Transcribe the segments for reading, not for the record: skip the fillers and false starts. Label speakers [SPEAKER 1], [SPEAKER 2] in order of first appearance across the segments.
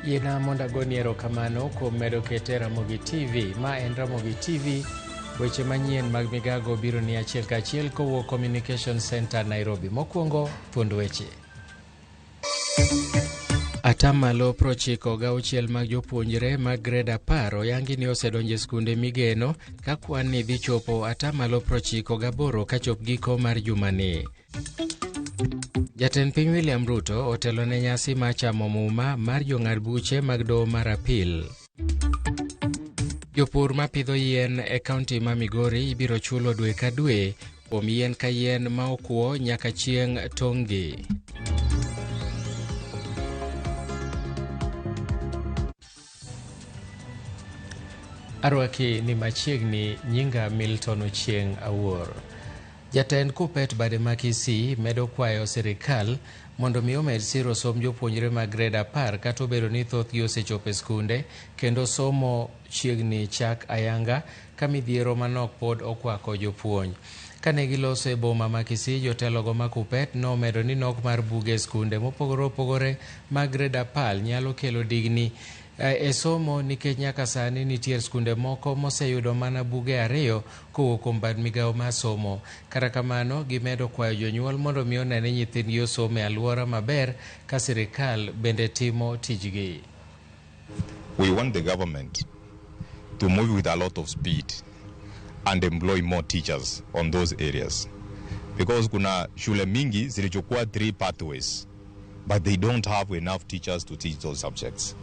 [SPEAKER 1] Yiena mondo agoni erokamano kuom medo kete Ramogi TV. Ma en Ramogi TV, weche manyien mag migago biro ni achiel kachiel kowuok Communication Center Nairobi. Mokwongo, thuond weche. Atamalo 96 mag jopuonjre mag grade 10 oyangi ni osedonjo e skunde migeno ka kwan ni dhi chopo atamalo 98 kachop giko mar jumani. Jatend piny William Ruto otelo ne nyasi mar chamo muma mar jong'ad buche mag doho mar apil. Jopur mapidho yien e kaunti ma Migori ibiro chulo dwe ka dwe kuom yien ka yien ma okwo nyaka chieng' tong'gi. Arwaki ni machiegni, nyinga Milton Ochieng' Awuor. Jatend Kuppet bade ma Kisii medo kwayo sirikal mondo mi omed siro somb jopuonjre mag grade 10 kata obedo ni thothgi osechopo e skunde kendo somo chiegni chak ayanga ka midhiero manok pod okwako jopuonj. Kane giloso e boma ma Kisii, jotelogo ma Kuppet nomedo ni nok mar buge e skunde mopogore opogore mag grade 10 nyalo kelo digni e somo nikech nyaka sani nitie skunde moko moseyudo mana buge 2 kowuok kuom bad migawo mar somo. Kata kamano, gimedo kwayo jonyuol mondo mi one ni nyithindgi osomo e alwora maber ka sirikal bende timo tijgi.
[SPEAKER 2] We want the government to move with a lot of speed and employ more teachers on those areas, because kuna shule mingi zilichukua 3 pathways but they don't have enough teachers to teach those subjects.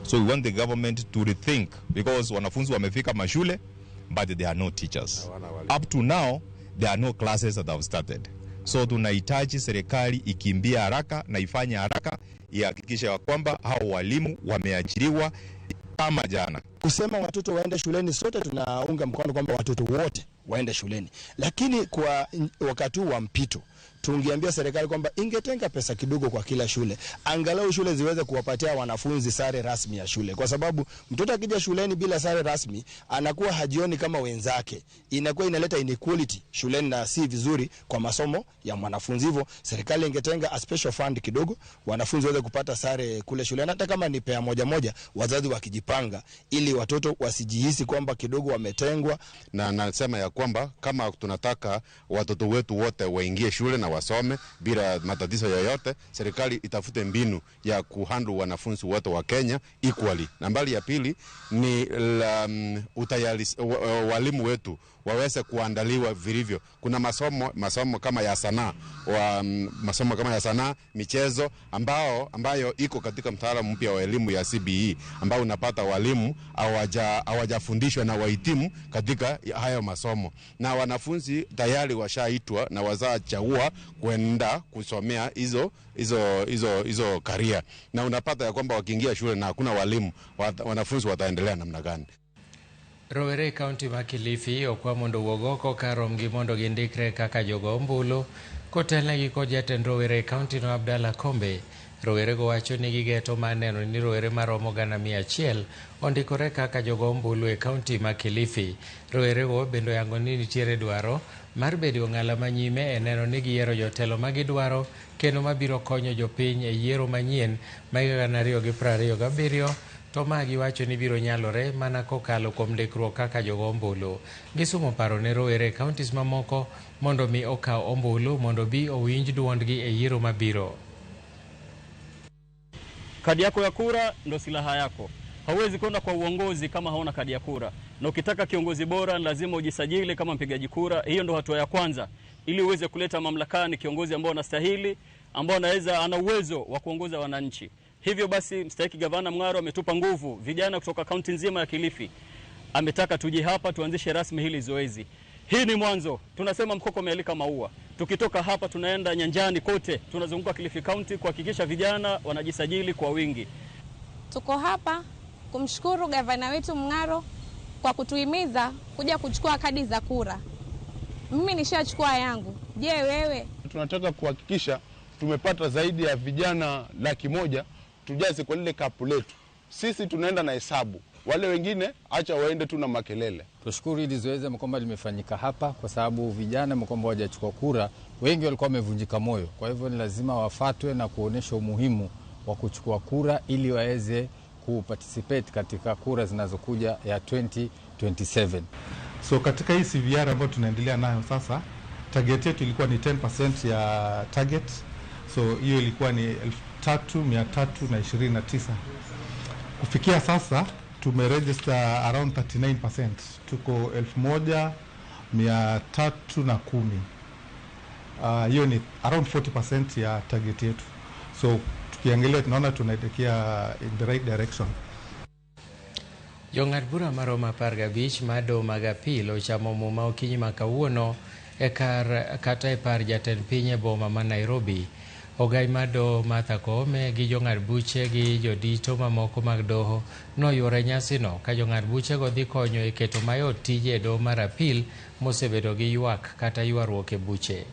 [SPEAKER 2] So we want the government to rethink, because wanafunzi wamefika mashule but there are no teachers. Up to now there are no classes that have started. So tunahitaji serikali ikimbia haraka na ifanye haraka, ihakikishe ya kwamba hao walimu wameajiriwa kama jana.
[SPEAKER 3] Kusema watoto waende shuleni, sote tunaunga mkono kwamba watoto wote waende shuleni, lakini kwa wakati wa mpito tungeambia serikali kwamba ingetenga pesa kidogo kwa kila shule, angalau shule ziweze kuwapatia wanafunzi sare rasmi ya shule, kwa sababu mtoto akija shuleni bila sare rasmi anakuwa hajioni kama wenzake, inakuwa inaleta inequality shuleni na si vizuri kwa masomo ya mwanafunzi. Hivyo serikali ingetenga a special fund kidogo, wanafunzi waweze kupata sare kule shuleni, hata kama ni pea moja moja, wazazi wakijipanga, ili watoto wasijihisi kwamba kidogo wametengwa.
[SPEAKER 4] Na nasema ya kwamba kama tunataka watoto wetu wote waingie shule na wasome bila matatizo yoyote, serikali itafute mbinu ya kuhandle wanafunzi wote wa Kenya equally. Nambari ya pili ni walimu wetu waweze kuandaliwa vilivyo. Kuna masomo kama ya sanaa, masomo kama ya sanaa, michezo ambayo iko katika mtaala mpya wa elimu ya CBE, ambao unapata walimu hawajafundishwa na wahitimu katika hayo masomo, na wanafunzi tayari washaitwa na wazachagua kwenda kusomea hizo career, na unapata ya kwamba wakiingia shule na hakuna walimu, wanafunzi wataendelea namna gani?
[SPEAKER 1] Rowere e kaunti ma Kilifi okwa mondo owuog oko kar romgi mondo gindikre kaka jogo ombulu kotelnegi kod jatend rowere e kaunti no Abdalla Kombe. Rowerego wacho ni gigeto mar neno ni rowere maromo 100,000 ondikore kaka jogo ombulu e kaunti ma Kilifi. Rowerego bende oyango ni nitiere dwaro mar bedo ong'ala manyime e neno ni giyiero jotelo ma gidwaro kendo mabiro konyo jopiny e yiero manyien ma higa 2027, to ma giwacho ni biro nyalore mana kokalo kuom ndikruok kaka jogo ombulu. Gisumo paro ne rowere e counties mamoko mondo mi okaw ombulu mondo bi owinj duondgi e yiero mabiro.
[SPEAKER 5] Kadi yako ya kura ndo silaha yako. Hauwezi kwenda kwa uongozi kama hauna kadi ya kura. Na ukitaka kiongozi bora lazima ujisajili kama mpigaji kura. Hiyo ndo hatua ya kwanza ili uweze kuleta mamlakani kiongozi ambao anastahili, ambao anaweza, ana uwezo wa kuongoza wananchi. Hivyo basi mstahiki Gavana Mng'aro ametupa nguvu vijana kutoka kaunti nzima ya Kilifi. Ametaka tuje hapa tuanzishe rasmi hili zoezi. Hii ni mwanzo. Tunasema mkoko umealika maua. Tukitoka hapa tunaenda nyanjani kote, tunazunguka Kilifi County kuhakikisha vijana wanajisajili kwa wingi.
[SPEAKER 6] Tuko hapa kumshukuru gavana wetu Mng'aro kwa kutuhimiza kuja kuchukua kadi za kura. Mimi nishachukua yangu. Je, wewe?
[SPEAKER 7] Tunataka kuhakikisha tumepata zaidi ya vijana 100,000 tujaze kwa lile kapu letu. Sisi tunaenda na hesabu, wale wengine acha waende tu na makelele.
[SPEAKER 8] Tushukuru hili zoezi kwamba limefanyika hapa, kwa sababu vijana kwamba hawajachukua kura wengi walikuwa wamevunjika moyo. Kwa hivyo ni lazima wafatwe na kuonesha umuhimu wa kuchukua kura ili waweze kuparticipate katika kura zinazokuja ya 2027.
[SPEAKER 9] So katika hii CVR ambayo tunaendelea nayo sasa, target yetu ilikuwa ni 10% ya target. So hiyo ilikuwa ni 3329. Kufikia sasa tumeregister around 39%, tuko 1310. Hiyo ni around 40% ya target yetu. So tukiangalia tunaona tunaelekea in the right direction.
[SPEAKER 1] Jong'ad bura maromo 15 mar doho mag apil ochamo muma okinyi ma kawuono e kar kata e par jatend piny e boma ma Nairobi. Ogai mar doho Martha Koome gi jong'ad buche gi jodito mamoko mag doho noyuoro e nyasino ka jong'ad buchego dhi konyo e keto mayot tije e doho mar apil mosebedo gi ywak kata ywaruok e buche.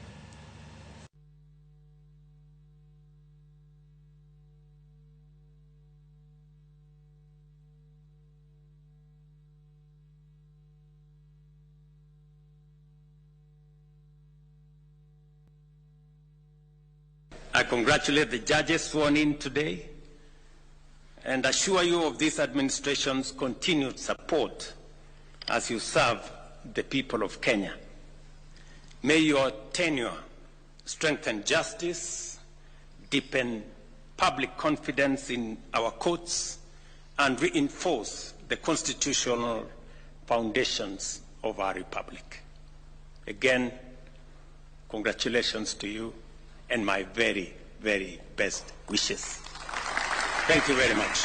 [SPEAKER 10] I congratulate the judges sworn in today and assure you of this administration's continued support as you serve the people of Kenya. May your tenure strengthen justice, deepen public confidence in our courts, and reinforce the constitutional foundations of our republic. Again, congratulations to you and my very, very best wishes. Thank you very much.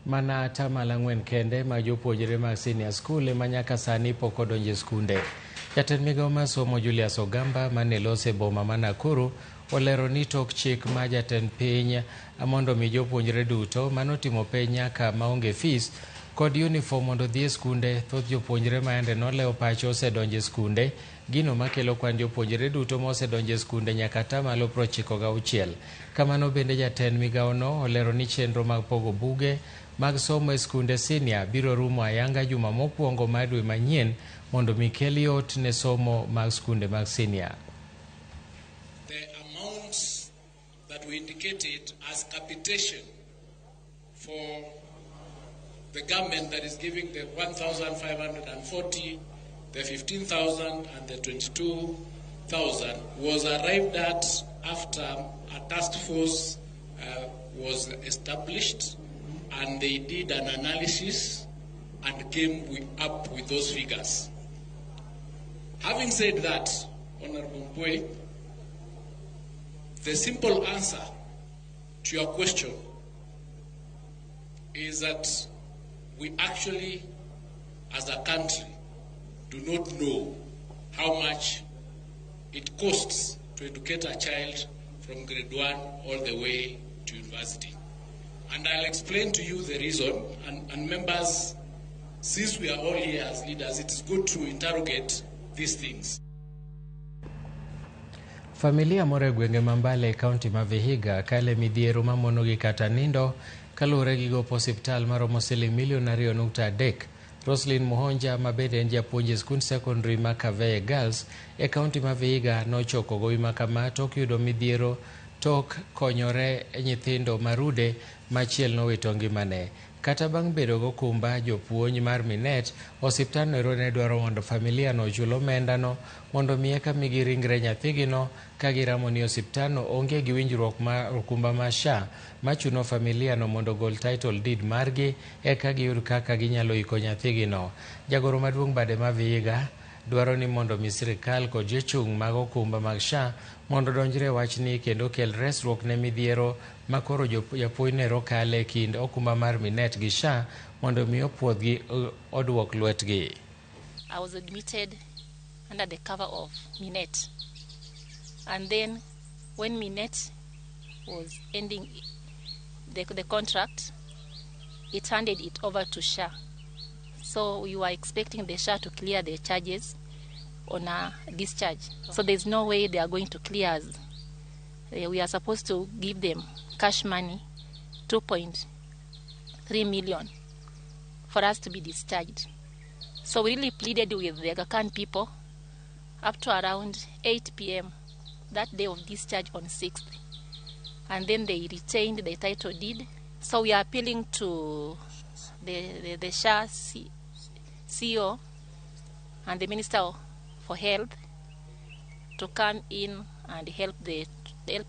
[SPEAKER 1] Mana atamalo 4 kende mag jopuonjre mag senior school ema nyaka sani pok odonjo e skunde. Jatend migawo mar somo Julius Ogamba mane lose boma ma Nakuru olero ni tok chik ma jatend piny mondo mi jopuonjre duto manotimo penj nyaka maonge fees kod uniform mondo odhi e skunde, thoth jopuonjre ma yande nolewo pacho osedonjo e skunde, gino makelo kwan jopuonjre duto mosedonjo e skunde nyaka atamalo 96. Kamano bende jatend migawono olero ni chenro mag pogo buge mag somo e skunde senior biro rumo ayanga juma mokwongo mar dwe manyien mondo mi kel yot ne somo mag skunde mag senior.
[SPEAKER 11] The amounts that we indicated as capitation for the government that is giving the 1,540, the 15,000 and the 22,000 was arrived at after a task force was established, and they did an analysis and came up with those figures. Having said that, Honorable Mpwe, the simple answer to your question is that we actually, as a country, do not know how much it costs to educate a child from grade 1 all the way to university. And I'll explain to you the reason, and members, since we are all here as leaders, it is good to interrogate these things.
[SPEAKER 1] Familia moro e gwenge ma Mbale e kaunti ma Vihiga kale midhiero mamonogi kata nindo kaluwore gi gopo osiptal maromo siling milion 2.3. Roslyn Muhonja ma bende en japuonj e skund sekondari ma Kaveye Girls e kaunti ma Vihiga nochoko gowi ma kama tok yudo midhiero tok konyore nyithindo marude machiel nowito ngimane. Kata bang' bedo gokumba jopuonj mar Minet, osiptandno ero ne dwaro mondo familia no ochul omendano mondo mi eka migi ringre nyathigino ka giramo ni osiptandno onge gi winjruok mar okumba mar SHA machuno familia no mondo ogol title deed margi eka giyud kaka ginyalo iko nyathigino. Jagoro maduong' bade ma Vihiga dwaro ni mondo mi sirikal kod jochung' mag okumba mag SHA mondo odonjre e wachni kendo kel resruok ne midhiero ma koro japuonj nero kale e kind okumba mar Minet gi SHA mondo mi opuodhgi oduok lwetgi.
[SPEAKER 12] I was admitted under the cover of Minet, and then when Minet was ending the contract, it handed it over to SHA. So we were expecting the SHA to clear the charges on a discharge. So there's no way they are going to clear us. We are supposed to give them cash money, 2.3 million, for us to be discharged. So we really pleaded with the Aga Khan people up to around 8 p.m. that day of discharge on 6th. And then they retained the title deed. So we are appealing to the SHA CEO and the Minister for Health to come in and help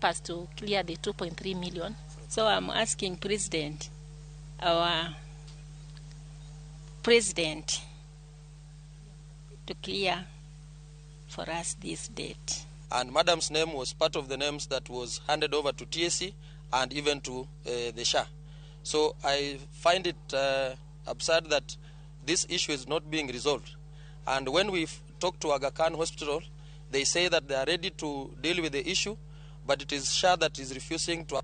[SPEAKER 12] us to clear the 2.3 million.
[SPEAKER 13] So I'm asking President, our President, to clear for us this debt.
[SPEAKER 14] And Madam's name was part of the names that was handed over to TSC and even to the SHA. So I find it absurd that this issue is not being resolved. And when we talk to Aga Khan Hospital, they say that they are ready to deal with the issue, but it is SHA that is refusing to.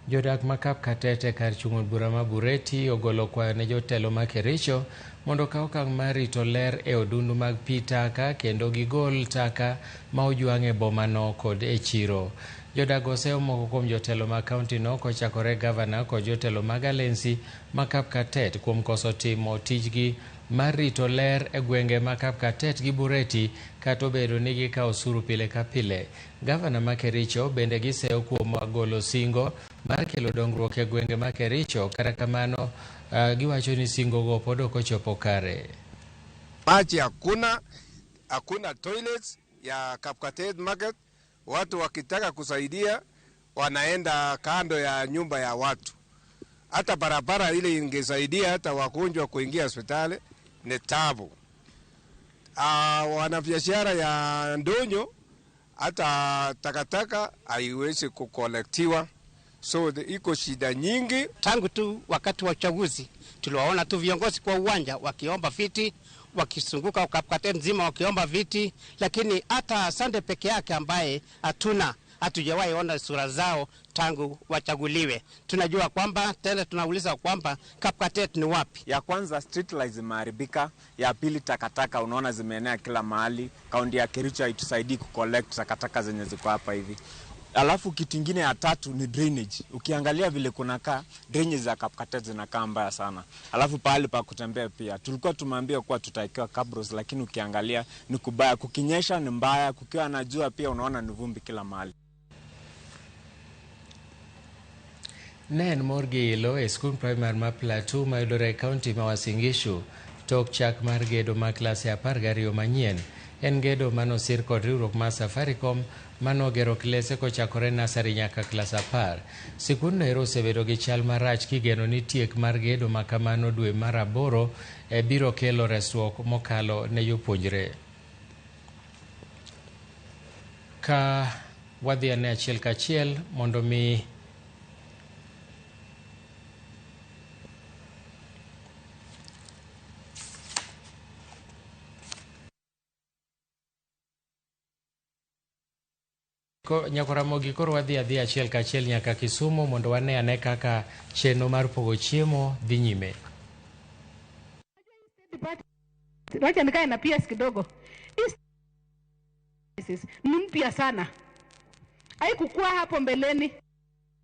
[SPEAKER 1] Jodak ma Kapkatet kar chung' od bura ma Bureti ogolo kwayo ne jotelo ma Kericho mondo okaw okang' mar rito ler e odundu mag pi taka kendo gigol taka ma ojwang' e bomano kod e chiro. Jodak oseyo moko kuom jotelo ma kaunti no kochakore gavana kod jotelo mag Alensi ma Kapkatet kuom koso timo tijgi mar rito ler e gwenge ma Kapkatet gi Bureti kata obedo ni gikawo osuru pile ka pile. Gavana ma Kericho bende giseyo kuom golo singo mar kelo dongruok e gwenge ma Kericho, kata kamano giwacho ni singogo pod ok ochopo kare.
[SPEAKER 15] Maji hakuna, hakuna toilets ya Kapkatet market. Watu wakitaka kusaidia wanaenda kando ya nyumba ya watu. Hata barabara ile ingesaidia hata wagonjwa kuingia hospitali ni tabu. Wanabiashara ya ndonyo hata takataka haiwezi kukolektiwa. So iko shida nyingi.
[SPEAKER 16] Tangu tu wakati wa uchaguzi tuliwaona tu viongozi kwa uwanja wakiomba viti, wakisunguka Kapkatet nzima wakiomba viti, lakini hata Sande peke yake ambaye hatujawahi ona sura zao tangu wachaguliwe. Tunajua kwamba tena tunauliza kwamba Kapkatet ni wapi?
[SPEAKER 17] Ya kwanza street lights zimeharibika, ya pili takataka unaona zimeenea kila mahali. Kaunti ya Kericho haitusaidii kucollect takataka zenye ziko hapa hivi. Alafu kitu kingine ya tatu ni drainage. Ukiangalia vile kunakaa, drainage za Kapkatet zinakaa mbaya sana. Alafu pahali pa kutembea pia. Tulikuwa tumeambiwa kuwa tutawekewa cabros, lakini ukiangalia ni kubaya. Kukinyesha ni mbaya, kukiwa na jua pia unaona ni vumbi kila mahali.
[SPEAKER 1] Ne en mor gi ilo e skund primar ma Plateau mayudore e kaunti ma Uasin Gishu tok chak mar gedo ma klase 12 manyien. En gedo manosir kod riwruok mar Safaricom manogero klese kochakore nasari nyaka klas 10. Sikundno ero osebedo gi chal marach kigeno ni tiek mar gedo ma kamano dwe mar 8 e biro kelo resruok mokalo ne jopuonjre. Ka wadhi ane achiel kachiel mondo mi Nyakoramogi koro wadhi adhi achiel kachiel nyaka Kisumu mondo wane ane kaka chenro mar pogo chiemo dhi nyime.
[SPEAKER 18] Wacha nikae na PS kidogo. Ni mpya sana. Haikukuwa hapo mbeleni.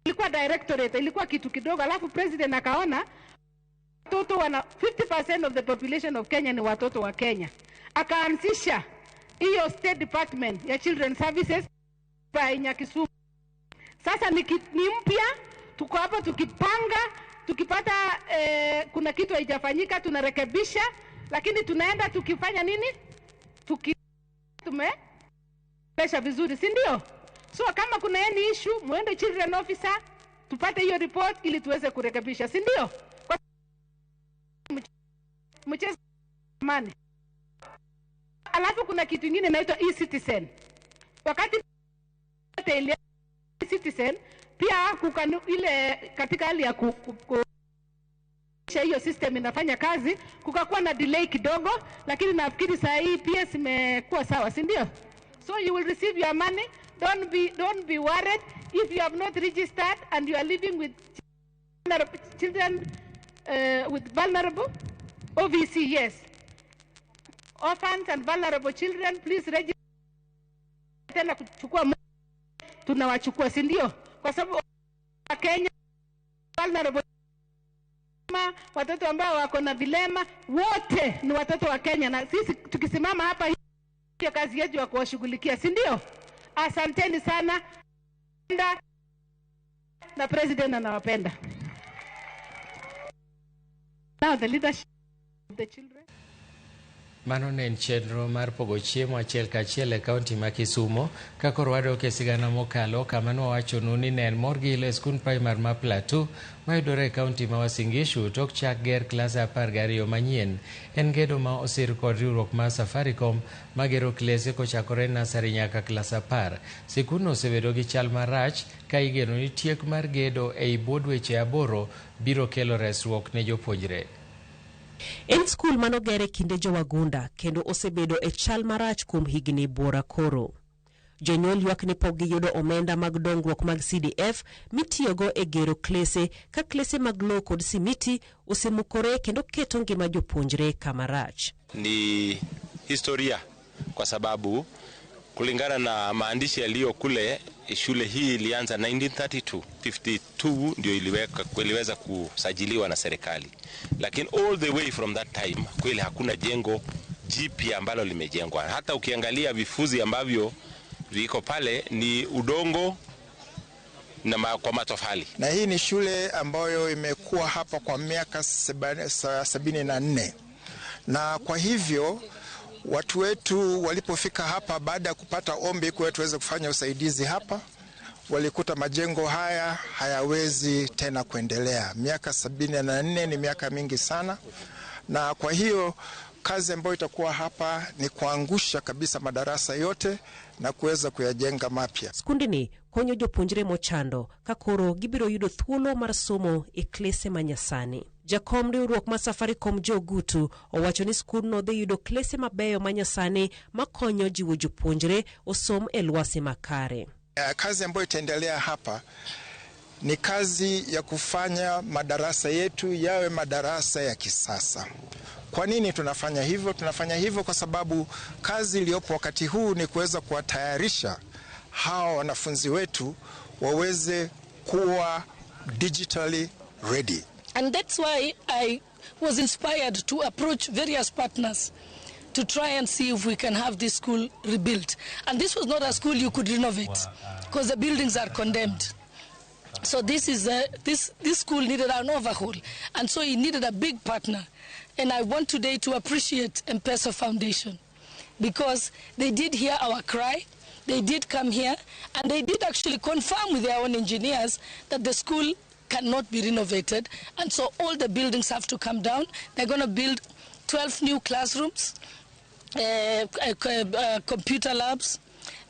[SPEAKER 18] Ilikuwa directorate, ilikuwa kitu kidogo, alafu president akaona watoto wana 50% of the population of Kenya ni watoto wa Kenya. Akaanzisha hiyo State Department ya Children Services Kisumu. Sasa ni mpya, tuko hapo tukipanga, tukipata kuna kitu haijafanyika tunarekebisha, lakini tunaenda tukifanya nini? Tumepesha vizuri, si ndio? So kama kuna any issue, muende children officer tupate hiyo report ili tuweze kurekebisha, si ndio? Kwa mchezo amani. Alafu kuna kitu kingine inaitwa e-citizen. Wakati citizen pia kukanu, ile katika hali ya hiyo system inafanya kazi, kukakuwa na delay kidogo, lakini nafikiri saa hii PS imekuwa sawa, si ndio? So you will receive your money. Don't be worried if you have not registered and you are living with children with vulnerable OVC, yes, orphans and vulnerable children, please register. Tena kuchukua tunawachukua, si ndio? Kwa sababu Kenya vulnerable, watoto ambao wako na vilema wote ni watoto wa Kenya, na sisi tukisimama hapa hiyo kazi yetu ya kuwashughulikia, si ndio? Asanteni sana. na president anawapenda. Now the leadership of the children.
[SPEAKER 1] Mano ne en chenro mar pogo chiemo achiel kachiel e kaunti ma Kisumo ka koro wadok e sigana mokalo kama nwawachonu ni ne en mor gi ilo e skund primar ma Plateau mayudore e kaunti ma Uasin Gishu tok chak ger klase 12 manyien. En gedo ma osir kod riwruok mar Safaricom magero klese kochakore nasari nyaka klas 10. Sikundno osebedo gi chal marach ka igeno ni tiek mar gedo ei bwo dweche 8 biro kelo resruok ne jopuonjre.
[SPEAKER 19] En skul manoger e kinde jowagunda kendo osebedo e chal marach kuom higni buora koro. Jonyuol ywak ni pok giyudo omenda mag dongruok mag CDF mitiyogo e gero klese ka klese mag lowo kod simiti osemukore kendo keto ngima jopuonjre kama rach.
[SPEAKER 20] Ni historia kwa sababu kulingana na maandishi yaliyo kule, shule hii ilianza 1932, 52 ndio iliweza kusajiliwa na serikali, lakini all the way from that time kweli hakuna jengo jipya ambalo limejengwa. Hata ukiangalia vifuzi ambavyo viko pale ni udongo na kwa matofali.
[SPEAKER 21] Na hii ni shule ambayo imekuwa hapa kwa miaka 74, na kwa hivyo watu wetu walipofika hapa baada ya kupata ombi kwa tuweze kufanya usaidizi hapa, walikuta majengo haya hayawezi tena kuendelea. Miaka 74 ni miaka mingi sana, na kwa hiyo kazi ambayo itakuwa hapa ni kuangusha kabisa madarasa yote na kuweza kuyajenga mapya.
[SPEAKER 19] Skundni konyo jopuonjre mochando ka koro gibiro yudo thuolo mar somo e klese manyasani. Jakom riwruok mar Safaricom Joe Gutu owacho ni skundno dhi yudo klese mabeyo manyasani makonyo jiwo jopuonjre osom e lwasi makare.
[SPEAKER 21] Kazi ambayo itaendelea hapa ni kazi ya kufanya madarasa yetu yawe madarasa ya kisasa. Kwa nini tunafanya hivyo? Tunafanya hivyo kwa sababu kazi iliyopo wakati huu ni kuweza kuwatayarisha hawa wanafunzi wetu waweze kuwa digitally ready.
[SPEAKER 22] And that's why I was inspired to approach various partners to try and see if we can have this school rebuilt. And this was not a school you could renovate because the buildings are condemned. So this school needed an overhaul, and so it needed a big partner. And I want today to appreciate M-Pesa Foundation because they did hear our cry, they did come here, and they did actually confirm with their own engineers that the school cannot be renovated, and so all the buildings have to come down. They're going to build 12 new classrooms, computer labs,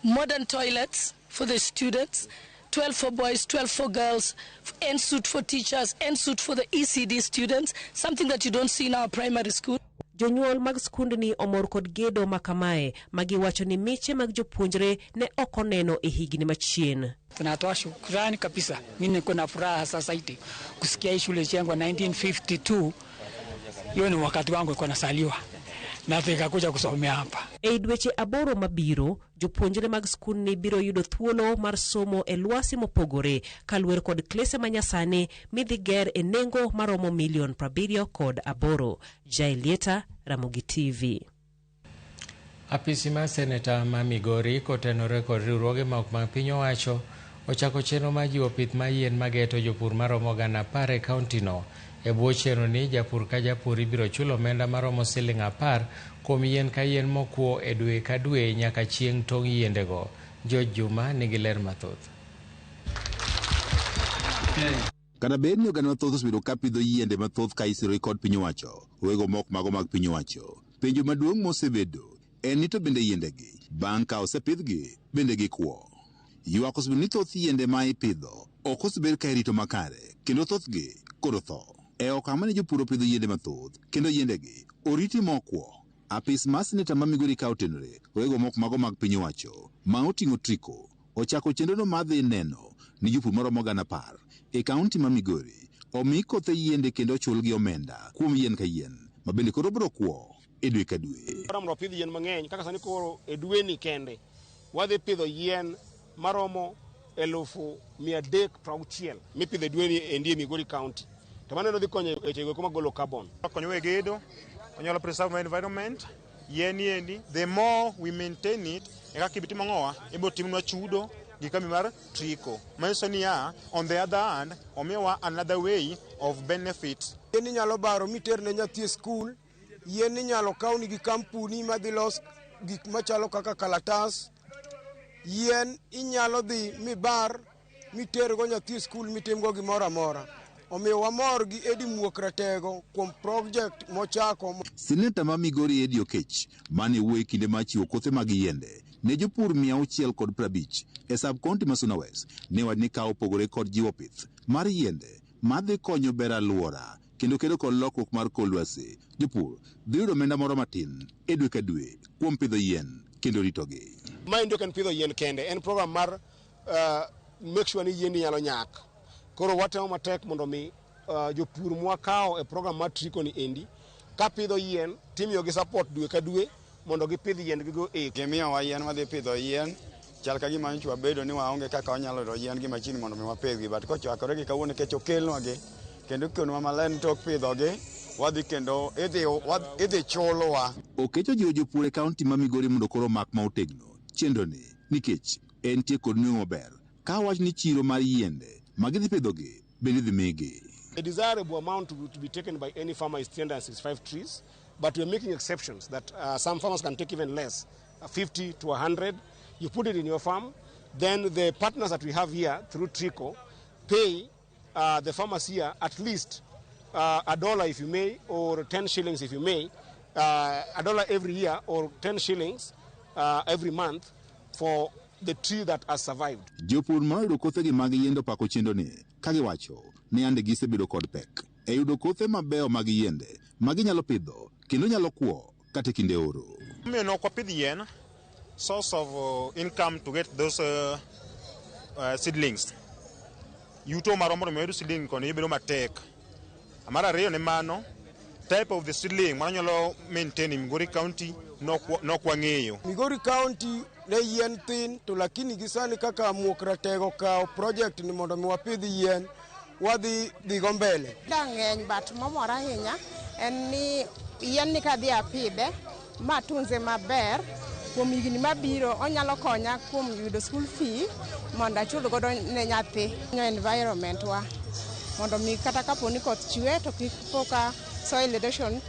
[SPEAKER 22] modern toilets for the students, 12 for boys, 12 for girls, en-suite for teachers, en-suite for the ECD students, something that you don't see in our primary school.
[SPEAKER 19] Jonyuol mag skundni omor kod gedo makamae magiwacho ni miche mag jopuonjre ne ok oneno e higni machien.
[SPEAKER 23] Tunatoa shukrani kabisa. Mimi niko na furaha sasa hivi kusikia hii shule jengwa 1952. Hiyo ni wakati wangu nilikuwa nasaliwa na nikakuja kusomea hapa.
[SPEAKER 19] E dweche 8 mabiro, jopuonjre mag skundni biro yudo thuolo mar somo e lwasi mopogore kaluwore kod klese manyasani midhi ger e nengo maromo milion 78. Jailieta, Ramogi TV.
[SPEAKER 1] Apisi mar seneta ma Migori kotenore kod riwruoge ma ok mag piny owacho ochako chenro mar jiwo pith mar yien mageto jopur maromo 10,000 e kauntino. E bwo chenro ni japur ka japur ibiro chulo omenda maromo siling 10 kuom yien ka yien mokwo e dwe ka dwe nyaka chieng' tong' yiendego. George Juma nigi ler mathoth.
[SPEAKER 24] Kata bed ni oganda mathoth osebedo ka pidho yiende mathoth ka isiro kod piny owacho, wego mok mago mag piny owacho. Penjo maduong' mosebedo en ni to bende yiendegi bang' ka osepidhgi bende gikwo. Ywak osebedo ni thoth yiende ma ipidho ok osebed ka irito makare kendo thothgi koro tho. E okang' mane jopur opidho yiende mathoth kendo yiendegi oriti mokwo. Apis mar seneta ma Migori ka otenore wego mok mago mag piny owacho ma oting'o triko ochako chenrono mar dhi neno ni jopur maromo 10,000 e kaunti ma Migori omi kothe yiende kendo ochulgi omenda kuom yien ka yien ma bende koro biro kwo e dwe ka dwe.
[SPEAKER 25] Mondo wapidh yien mang'eny kaka sani koro e dweni kende wadhi pidho yien maromo 360,000 mipidho e dweni endi e Migori County. To mano dhi konyo e weche go magolo carbon.
[SPEAKER 26] Konyo e gedo, onyalo preserve environment, yien yendi, the more we maintain it, e kaka ibitimo ang'owa, ibiro timnwa chudo gi kambi mar Trico. Manyiso niya, on the other hand, omiyowa another way of benefit.
[SPEAKER 2] Yien inyalo baro miter ne nyathi e skul, yien inyalo kawni gi kampuni madhi los gik machalo kaka kalatas, yien inyalo dhi mibar mitergo nyathi e skul mitimgo gimoro amora. Omiyo wamor gi Eddie Muok Ratego kuom project mochako.
[SPEAKER 24] Seneta ma Migori Eddie Okech mane wuoyo e kinde mar chiwo kothe mag yiende ne jopur 650 e sub county ma Suna West ne wacho ni ka opogore kod jiwo pith mar yiende madhi konyo bero alwora kendo kedo kod lokruok mar kor lwasi, jopur dhi yudo omenda moro matin e dwe ka dwe kuom pidho yien kendo ritogi.
[SPEAKER 25] Maendi ok en pidho yien kende, en program mar make sure ni yiendi nyalo nyak. Koro watemo matek mondo mi jopur mwakawo e program mar Trico ni endi ka pidho yien timiyogi support dwe ka dwe mondo gipidh yiendgigo eko.
[SPEAKER 3] Gimiyowa yien wadhi pidho yien, chal ka gima nyocha wabedo ni waonge kaka wanyalo yudo yien gi machine mondo mi wapidhgi, but kochakore gi kawuono nikech okelnwagi kendo ikonwa maler ni tok pidhogi wadhi kendo idhi chulwa.
[SPEAKER 24] Okech ojiwo jopur e kaunti ma Migori mondo koro omak ma otegno chenroni nikech entie kod nweng'o maber ka wach ni chiro mar yiende ma gidhi pidhogi bende idhi migi.
[SPEAKER 25] The desirable amount to be taken by any farmer is 365 trees, but we are making exceptions that some farmers can take even less, 50 to 100. You put it in your farm, then the partners that we have here through Trico pay the farmers here at least $1 if you may, or 10 shillings if you may, $1 every year or 10 shillings every month for the tree that has survived.
[SPEAKER 24] Jopur ma oyudo kothegi mag yiende opako chenroni ka giwacho ni yande gisebedo kod pek e yudo kothe mabeyo mag yiende ma ginyalo pidho kendo nyalo kwo kata e kinde oro.
[SPEAKER 26] Omiyo ne ok wapidh yien, source of income to get those seedlings. Yuto marwa mondo mi wayud seedling koni bedo matek. Mar ariyo ne mano, type of the seedling mano nyalo maintain in Migori County nok wang'eyo.
[SPEAKER 2] Migori County ne yien thin to lakini gi sani kaka Muok Ratego kawo project ni mondo mi wapidh yien wadhi dhigo mbele.
[SPEAKER 4] Da ng'eny but momora ahinya en ni yien ni kadhi apidhe ma tunze maber kuom higni mabiro onyalo konya kuom yudo school fee mondo achul godo ne nyathi. Environment wa mondo mi kata kapo ni koth chwe to kik po ka soil erosion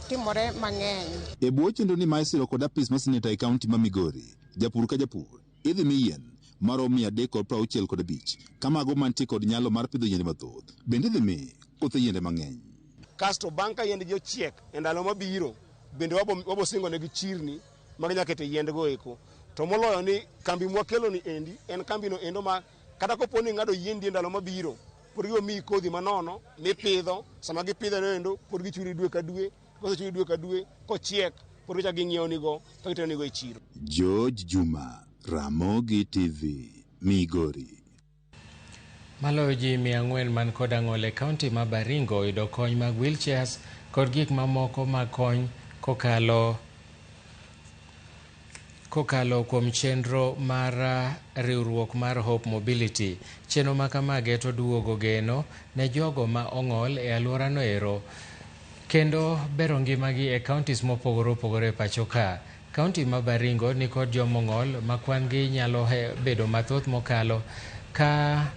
[SPEAKER 4] timore mang'eny.
[SPEAKER 24] E bwo chenroni ma isiro kod apis mar seneta e kaunti ma Migori, japur ka japur idhi mi yien maromo 365 ka mago mantie kod nyalo mar pidho yiende mathoth bende idhi mi kothe yiende mang'eny.
[SPEAKER 25] Kasto bang' ka yiendgi ochiek e ndalo mabiro bende wabo singo negi chirni ma ginyalo kete yiendgo eko. To moloyo ni kambi mwakelo ni endi en kambino endo ma kata kopo ni ing'ado yiendi e ndalo mabiro pod gibiro miyi kodhi manono mipidho, sama gipidho no endo pod gichuli dwe ka dwe, kosechuli dwe ka dwe kochiek pod gichako ging'iewonigo ka giteronigo e chiro.
[SPEAKER 24] George Juma, Ramogi TV, Migori.
[SPEAKER 1] Maloyo ji 400 man kod ang'ol e kaunti ma Baringo oyudo kony mag wheelchairs kod gik mamoko mag kony kokalo kuom chenro mar riwruok mar Hope Mobility. Chenro ma kama geto duogo geno ne jogo ma ong'ol e alworano ero kendo bero ngimagi e counties mopogore opogore e pacho ka. Kaunti ma Baringo ni kod jomong'ol ma kwan gi nyalo bedo mathoth mokalo ka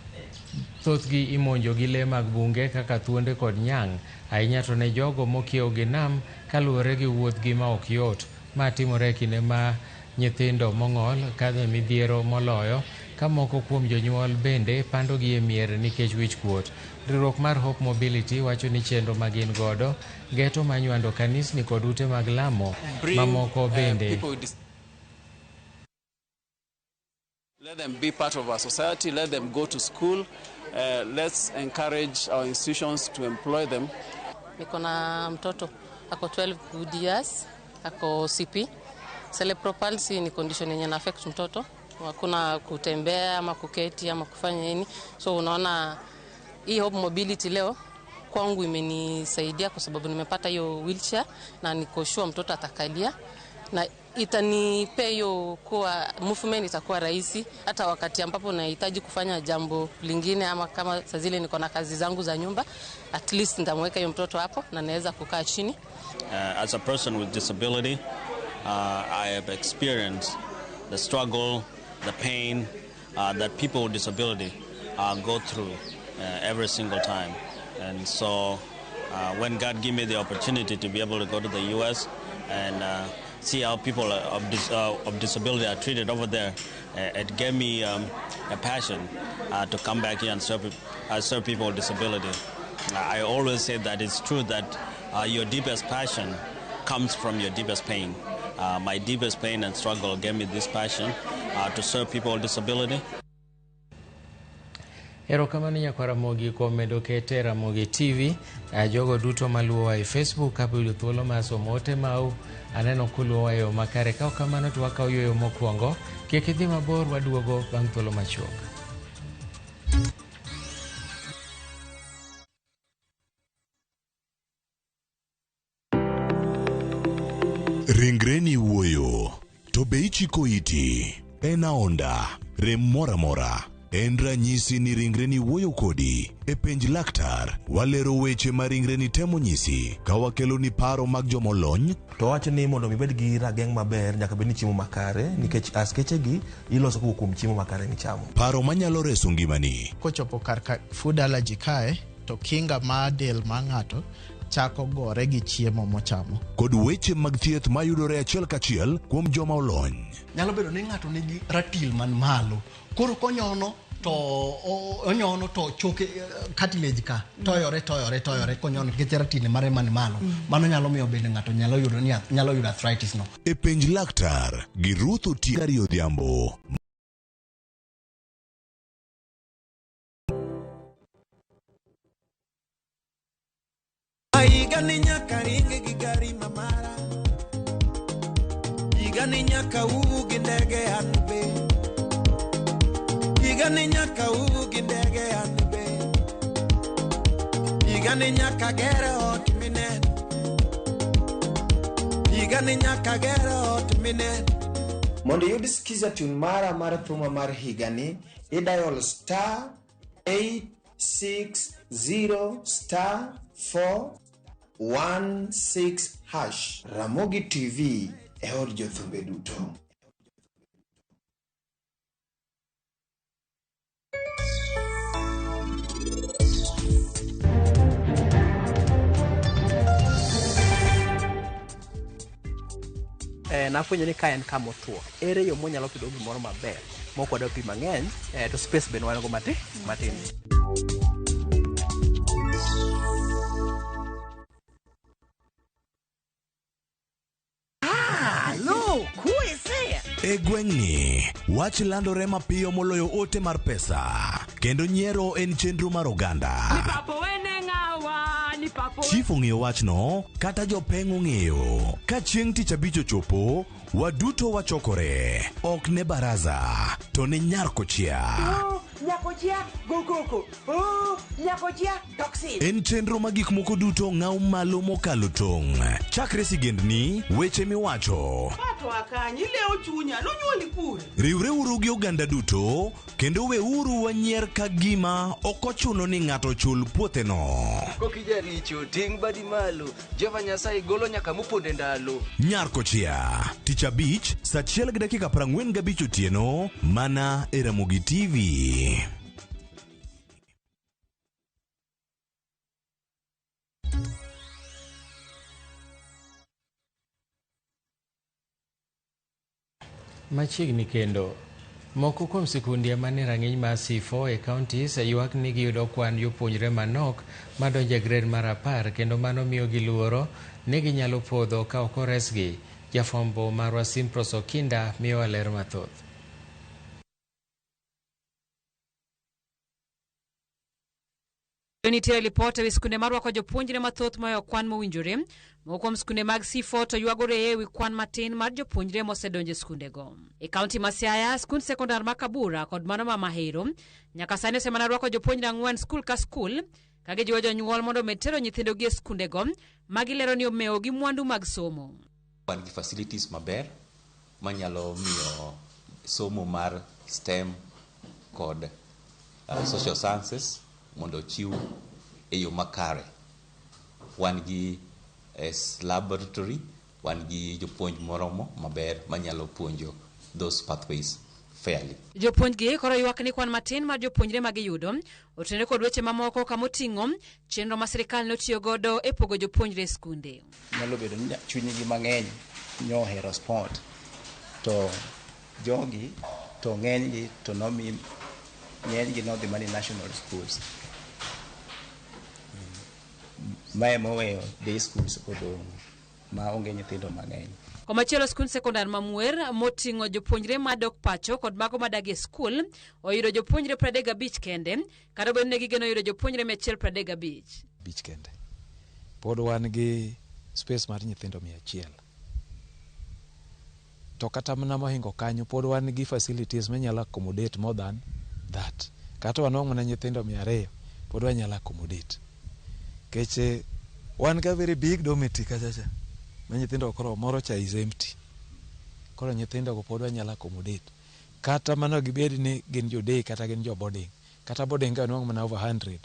[SPEAKER 1] thothgi imonjo gi lee mag bunge kaka thuonde kod nyang', ahinya to ne jogo mokiewo gi nam kaluwore gi wuodhgi ma ok yot. Ma timore e kinde ma nyithindo mong'ol kadho e midhiero moloyo ka moko kuom jonyuol bende pandogi e mier nikech wich kuot. Riwruok mar Hope Mobility wacho ni chenro ma gin godo geto manywando kanisni kod ute mag lamo mamoko bende.
[SPEAKER 5] Let them be part of our society, let them go to school, let's encourage our institutions to employ them.
[SPEAKER 6] Niko na mtoto ako 12 good years, ako CP. Cerebral palsy ni condition yenye na affect mtoto, hakuna kutembea ama kuketi ama kufanya nini. So unaona hii Hope Mobility leo kwangu imenisaidia kwa sababu nimepata hiyo wheelchair na niko sure mtoto atakalia na itanipea hiyo kuwa movement itakuwa rahisi hata wakati ambapo nahitaji kufanya jambo lingine ama kama saa zile niko na kazi zangu za nyumba, at least nitamweka hiyo mtoto hapo na naweza kukaa chini.
[SPEAKER 7] As a person with disability, I have experienced the struggle, the pain, that people with disability go through every single time. And so when God gave me the opportunity to be able to go to the U.S. and see how people of disability are treated over there, it gave me a passion to come back here and serve people with disability. I always say that it's true that your deepest passion comes from your deepest pain. My deepest pain and struggle gave me this passion to serve people with disability.
[SPEAKER 1] Erokamano nyakwar Ramogi kuom medo kete Ramogi TV. Jogo duto maluwowa e Facebook kapo yudo thuolo mar somo ote mau aneno kuluwowa e yo makare. Ka ok kamano to wakawo yueyo mokwongo. Kik idhi mabor waduogo bang' thuolo machuok.
[SPEAKER 8] Ringreni wuoyo, to be ichiko iti? En aonda, rem moro amora. En ranyisi ni ringreni wuoyo kodi. E penj laktar, walero weche ma ringreni temo nyisi ka wakeloni paro mag jomolony.
[SPEAKER 9] To wacho ni mondo mi ibed gi rageng' maber nyaka bed ni chiemo makare nikech askeche gi iloso kowuok kuom chiemo makare michamo.
[SPEAKER 8] Paro manyalo reso ngimani.
[SPEAKER 10] Kochopo kar ka food allergy kae to kinga mar del mar ng'ato chako gore gi chiemo mochamo.
[SPEAKER 8] Kod weche mag thieth mayudore achiel kachiel kuom joma olony.
[SPEAKER 11] Nyalo bedo ni ng'ato nigi ratil man malo. Koro konyono to onyono to choke cartilage ka toyore toyore toyore konyono nikech ratil mare man malo. Mano nyalo miyo bende ng'ato nyalo yudo ni nyalo yudo arthritis no.
[SPEAKER 8] E penj laktar gi Ruth Otieno Gari Odhiambo.
[SPEAKER 12] Higa ni nyaka ringe gi gari mamara. Higa ni nyaka uu gi ndege an be. Higa ni nyaka uu gi ndege an be. Higa ni nyaka ger ot mineno. Higa ni nyaka ger ot mineno.
[SPEAKER 13] Mondo iyud skiza tune mara mar thuma mar higani, idial star 860 star 4 16 hash. Ramogi TV e od jothumbe duto.
[SPEAKER 27] Nafwenyo ni ka en kama otuo, ere yo mwanyalo pidho gimoro maber mok wadwa pi mang'eny to space bende wan go matin matin.
[SPEAKER 28] Look, who is there?
[SPEAKER 8] E gweng'ni, wach landore mapiyo moloyo ote mar pesa, kendo nyiero en chenro mar oganda. Chief ong'eyo wachno, kata jopeng' ong'eyo. Ka chieng' tich abich ochopo, waduto wachokore. Ok ne baraza, to ne nyar kochia.
[SPEAKER 28] Nyakochia, go koko. Oh, nyakochia, toxin.
[SPEAKER 8] En chenro ma gik moko duto ng'aw malo mokalo tong'. Chakre sigendni, weche miwacho.
[SPEAKER 29] Pato akanyi, ilewo chunya, nonyuoli kure.
[SPEAKER 8] Riwreuru gi oganda duto, kendo weuru wanyier ka gima ok ochuno ni ng'ato chul puotheno.
[SPEAKER 30] Kokijaricho, ting' badi malo. Jehova Nyasaye golo nyaka moponde ndalo.
[SPEAKER 8] Nyar kochia, tich abich, saa 1:45 otieno, mana e Ramogi TV.
[SPEAKER 1] Machiegni kendo, moko kuom sikunde manie rang'iny mar C4 e counties ywak ni giyudo kwan jopuonjre manok madonjo e grade mar 10 kendo mano miyo giluoro ni ginyalo podho ka ok oresgi. Jafwambo marwa Simpros Okinda miyowa ler mathoth.
[SPEAKER 31] Nitiere lipot ewi skunde marwako jopuonjre mathoth mohewo kwan mowinjore. Moko kuom skunde mag C4 to ywagore ewi kwan matin mar jopuonjre mosedonjo e skundego. E kaunti ma Siaya, skund sekondar ma Kabura kod mano ma Mahero nyaka sani osemana rwako jopuonjre 4 skul ka skul ka gijiwo jonyuol mondo omed tero nyithindogi e skundego ma gilero ni omewo gi mwandu mag somo.
[SPEAKER 32] Wan gi facilities maber manyalo miyo somo mar STEM kod social sciences mondo ochiw e yo makare. Wan gi laboratory, wan gi jopuonj moromo maber manyalo puonjo those pathways. fairly.
[SPEAKER 31] Jopuonjgi koro ywak ni kwan matin mar jopuonjre ma giyudo otenore kod weche mamoko kamoting'o chenro ma sirikal notiyo godo e pogo jopuonjre e skunde.
[SPEAKER 3] Nyalo bedo ni chunygi mang'eny nyohero sport to jogi to ng'enygi to nomi ng'enygi nodhi mana national schools. Mae moweyo day schools odong' ma onge nyithindo mang'eny.
[SPEAKER 31] Komachielo skund sekondar ma Mwer moting'o jopuonjre madok pacho kod mago madak e skul oyudo jopuonjre 35 kende kata obedo ni gigeno yudo jopuonjre 135.
[SPEAKER 14] Bich kende. Pod wan gi space mar nyithindo 100. To kata mana mohingo kanyo pod wan gi facilities manyalo accommodate more than that. Kata wanwang' mana nyithindo 200 pod wanyalo accommodate. Nikech wan ga very big dormitory kacha cha ma nyithindo koro moro cha is empty. Koro nyithindo go pod wanyalo accommodate. Kata mana gibed ni gin jo day kata gin jo boarding. Kata boarding ka wanwang' mana over 100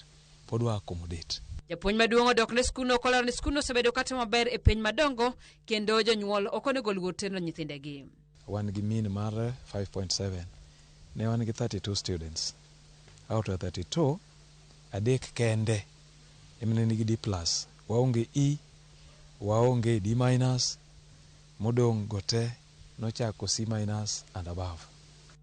[SPEAKER 14] pod wa accommodate.
[SPEAKER 31] Japuonj maduong' odok ne skundno kolero ni skundno osebedo katimo maber e penj madongo kendo jonyuol ok onego oluor tero nyithindegi.
[SPEAKER 14] Wan gi mean mar 5.7. Ne wan gi 32 students. Out of 32, adek kende ema ne nigi D plus. Waonge E, waonge D minus, modong' go te nochako C minus and above.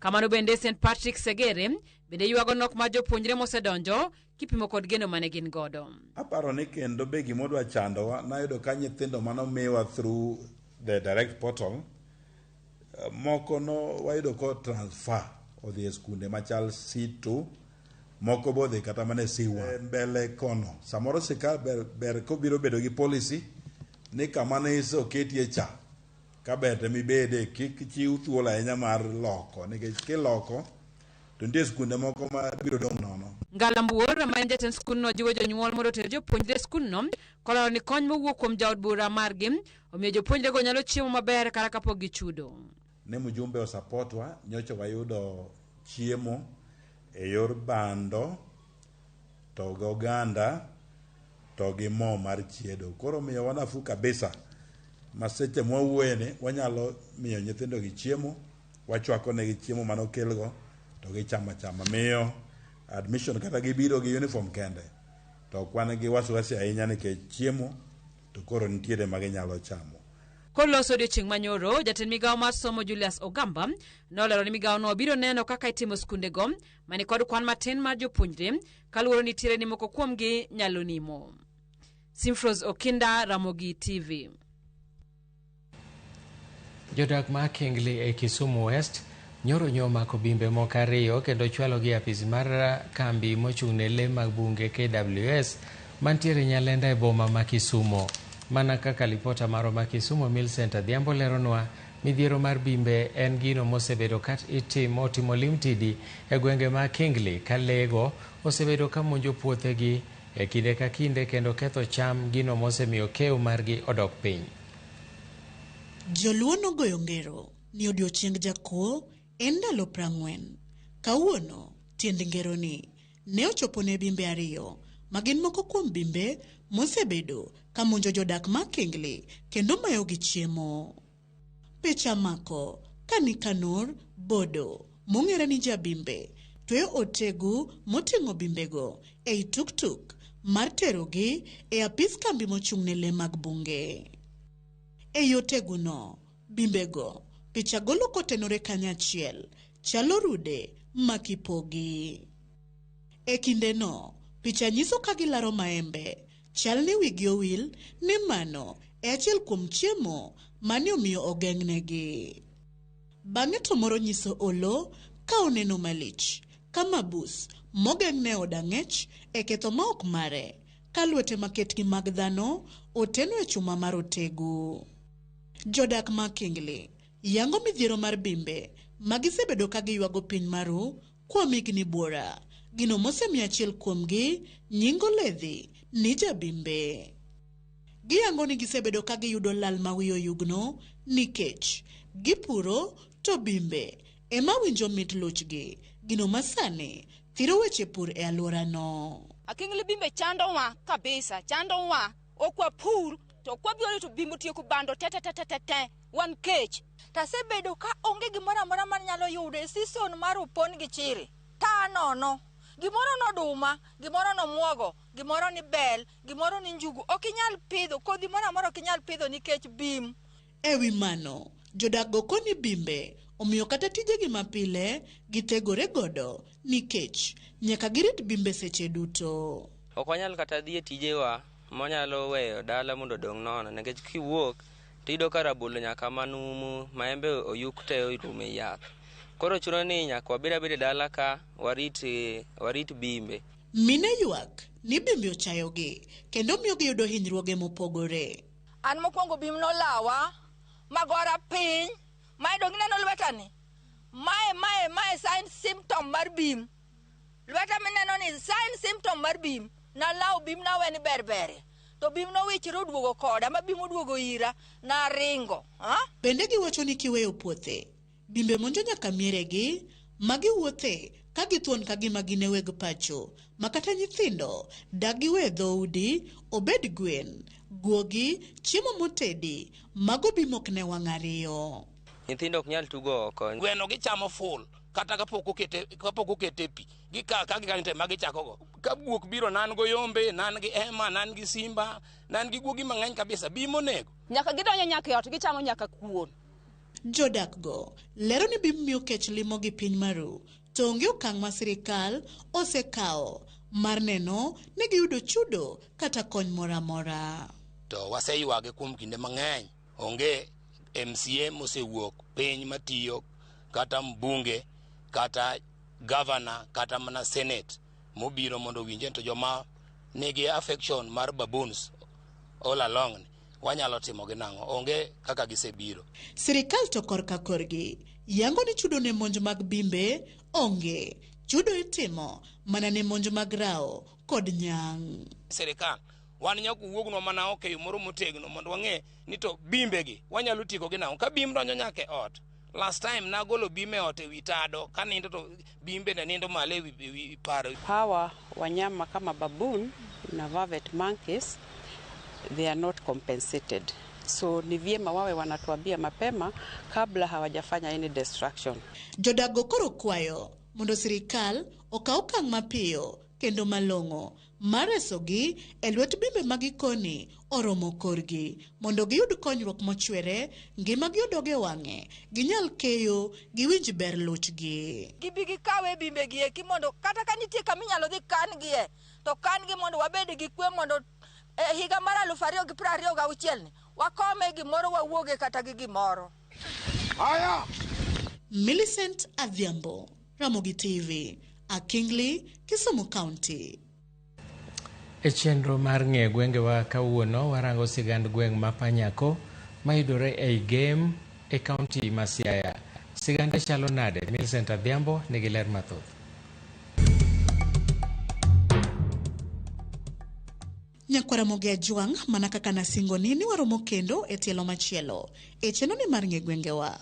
[SPEAKER 31] Kamano bende St Patrick Segere bende ywago nok mar jopuonjre mosedonjo kipimo kod geno mane gin godo.
[SPEAKER 15] Aparo ni kendo be gimodwa chandowa nayudo ka nyithindo manomiwa through the direct portal moko no wayudo ko transfer odhi e skunde machal C2 moko bodhi kata mana e C1 mbele kono samoro sirkal ber, ber kobiro bedo gi policy ni kama ne oketie cha ka ber to mibede kik chiw thuolo ahinya mar loko nikech kiloko to nitie skunde moko ma biro dong' nono.
[SPEAKER 31] Ngala Mbuor ma en jatend skundno jiwo jonyuol mondo oter jopuonjre e skundno kolero ni kony mowuok kuom jaod bura margi omiyo jopuonjrego nyalo chiemo maber kata kapok gichudo.
[SPEAKER 15] Ne mjumbe osapotwa nyocha wayudo chiemo e yor bando to gi oganda to gi mo mar chiedo. Koro miyowa nafuu kabisa ma seche mwawuoye ni wanyalo miyo nyithindo gi chiemo, wachwako negi chiemo manokelgo to gichamo achama. Miyo admission kata gibiro gi uniform kende to ok wan gi wasiwasi ahinya nikech chiemo to koro nitiere ma ginyalo chamo.
[SPEAKER 31] Koloso odiochieng' manyoro, jatend migawo mar somo Julius Ogamba nolero ni migawono biro neno kaka itimo skundego mani kod kwan matin mar jopuonjre kaluwore ni nitiere ni moko kuomgi nyalo nimo. Simfros Okinda, Ramogi TV.
[SPEAKER 1] Jodak ma Kingli e Kisumu West nyoro nyo omako bimbe moko ariyo kendo chwalogi e apis mar kambi mochung' ne lee mag bunge KWS mantiere Nyalenda e boma ma Kisumo. Mana kaka lipota marwa ma Kisumu Millicent Adhiambo leronwa, midhiero mar bimbe en gino mosebedo ka itimo timo limtidi e gwenge ma Kingli ka lee go osebedo ka monjo puothegi e kinde ka kinde kendo ketho cham, gino mosemiyo keyo margi odok piny.
[SPEAKER 16] Joluo nogoyo ngero ni odiochieng jakuo en ndalo 40. Kawuono tiend ngeroni ne ochopo ne bimbe ariyo ma gin moko kuom bimbe mosebedo ka monjo jodak ma Kingli kendo mayogi chiemo. Picha mako ka Nikanor Bodo mong'ere ni jabimbe tweyo otegu moting'o bimbego ei tuktuk mar terogi e apis kambi mochung' ne lee mag bunge. Ei oteguno, bimbego picha golo kotenore kanyachiel chalo rude makipogi. E kindeno, picha nyiso ka gilaro maembe, chal ni wigi owil ni mano e achiel kuom chiemo mane omiyo ogeng'negi. Bang'e to moro nyiso olo ka oneno malich ka mabus mogeng'ne od ang'ech e ketho ma ok mare ka lwete maketgi mag dhano oteno e chuma mar otegu. Jodak ma Kingli yango midhiero mar bimbe ma gisebedo ka giywago piny maru kuom higni buora, gino mosemiyo achiel kuomgi nying oledhi ni jabimbe. Giyango ni gisebedo ka giyudo lal ma wiye oyugno nikech gipuro to bimbe ema winjo mit luchgi, gino masani thiro weche pur e alworano.
[SPEAKER 17] Akingli bimbe chandowa kabisa, chandowa. Ok wapur to kwabiro to bimbe otieko bando te te te te te te. Wan kech. Tasebedo ka onge gimoro amora manyalo yudo e season mar opon gi chiri. Ta nono. Gimoro noduma, gimoro nomuogo, gimoro ni bel, gimoro ni njugu. Ok inyal pidho, kodhi moro amora ok inyal pidho nikech bim.
[SPEAKER 16] Ewi mano, jodak go koni bimbe omiyo kata tijegi mapile gitegore godo nikech nyaka girit bimbe seche duto.
[SPEAKER 2] Ok wanyal kata dhi e tijewa manyalo weyo dala mondo odong' nono nikech kiwuok tiyudo ka rabolo nyaka manumu, maembe oyuk te orumo e yath. Koro chuno ni nyaka wabed abeda e dala ka warit bimbe.
[SPEAKER 16] Mine ywak ni bimbe ochayogi kendo miyo giyudo hinyruoge mopogore.
[SPEAKER 17] An mokwongo bim nolawa, magora piny, mae dong ineno lwetani? Mae sign symptom mar bim. Lweta mineno ni sign symptom mar bim. Nalawo bim nawe ni berbere. To bim nowichre oduogo koda, ma bim oduogo ira, naringo.
[SPEAKER 16] Bende giwacho ni kiweyo puothe, bimbe monjo nyaka mieregi, ma giwuothe ka githuon ka gima gin e weg pacho, ma kata nyithindo dak giwe dhoudi, obed gwen, guogi, chiemo motedi, mago bim ok ne wang' ariyo.
[SPEAKER 2] Nyithindo ok nyal tugo oko.
[SPEAKER 4] Gweno gichamo ful kata kapok okete pi. Gikawo ka gikanyo te ma gichakogo. Ka guok biro nan go yombe, nan gi ema, nan gi simba, nan gi guogi mang'eny kabisa, bim onego.
[SPEAKER 17] Nyaka gidonjo nyaka e ot, gichamo nyaka kuon.
[SPEAKER 16] Jodak go lero ni bim miyo kech limo gi piny maru, to onge okang' ma sirikal osekawo mar neno ni giyudo chudo kata kony moro amora.
[SPEAKER 4] To waseywage kuom kinde mang'eny, onge MCA mosewuok piny matiyo, kata mbunge, kata governor, kata mana senate mobiro mondo owinje to joma nigi affection mar baboons all along wanyalo timo gi nang'o, onge kaka gisebiro.
[SPEAKER 16] Sirikal to korka korgi yango ni chudo ne monj mag bimbe onge, chudo itimo mana ne monj mag rao kod nyang'.
[SPEAKER 4] Sirikal wan nyaka wuognwa mana oko e yo moro motegno mondo wang'e ni to bimbegi wanyalo tieko gi nang'o. Ka bim donjo nyaka e ot, last time nagolo bim e ot ewi tado, ka nindo to bimbe ne nindo malo ewi paro.
[SPEAKER 5] Hawa wanyama kama baboon na vervet monkeys, they are not compensated. So ni vyema wawe wanatuambia mapema kabla hawajafanya any destruction.
[SPEAKER 16] Jodago koro kwayo mondo sirikal okaw okang' mapiyo kendo malong'o mar resogi e lwet bimbe ma gikoni oromo korgi mondo giyud konyruok mochwere, ngimagi odog e wang'e, ginyal keyo, giwinj ber luchgi.
[SPEAKER 17] Gibi gikawe bimbe gi eki mondo kata ka nitie kama inyalo dhi kan-gie, to kan-gi mondo wabed gi kwe mondo e higa mar 2026 ni wakome gimoro wawuoge kata gi gimoro.
[SPEAKER 16] Aya! Millicent Adhiambo, Ramogi TV, Akingli, Kisumu County.
[SPEAKER 1] E chenro mar ng'eyo gwengewa kawuono warango sigand gweng' ma Panyako mayudore ei Gem e kaunti ma Siaya. Sigande chalo nade? Millicent Adhiambo nigi ler mathoth.
[SPEAKER 16] Nyakwara Ramogi Ajwang', mana kaka nasingoni ni waromo kendo e tielo machielo e chenro ni mar ng'e gwengewa.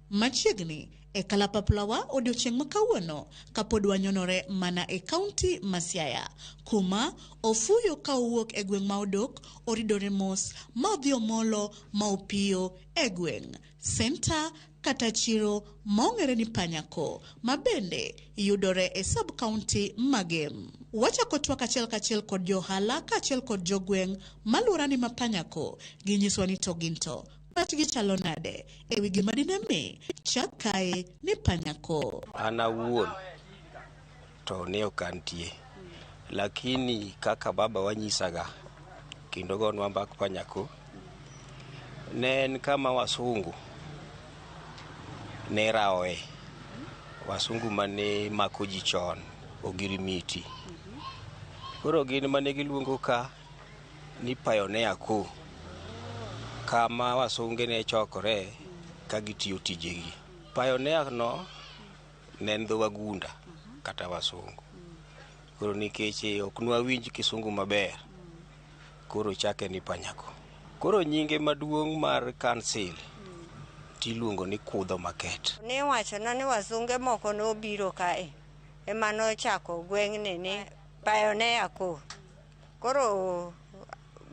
[SPEAKER 16] Machiegni e kalapaplawa odiochieng' ma kawuono kapod wanyonore mana e kaunti ma Siaya, kuma ofuyo ka owuok e gweng' ma Odok oridore mos ma odhi omolo ma opiyo e gweng' senta kata chiro ma ong'ere ni Panyako ma bende yudore e sub county ma Gem. Wachako twak achiel kachiel kod johala kaachiel kod jogweng' maluorani ma Panyako ginyiswa ni to gin to pachgi chalo nade ewi gima dine mi chak kae ni Panyako.
[SPEAKER 18] An awuon to ne ok antie, lakini kaka baba wanyisaga kendo gonwa mbak Panyako, ne en kama wasungu ne raoe, wasungu mane mako ji chon ogirimiti. Koro gin mane giluongo ka ni Pioneer Co, kama wasunge ne chokore ka gitiyo tijegi. Pioneer no ne en dho wagunda kata wasungu. Koro nikech ok nwawinj kisungu maber, koro chake ni Panyako. Koro nyinge maduong' mar council tiluongo ni Kudho Market.
[SPEAKER 19] Niwachona ni wasunge moko nobiro kae ema nochako gweng'ni ni Pioneer Co. Koro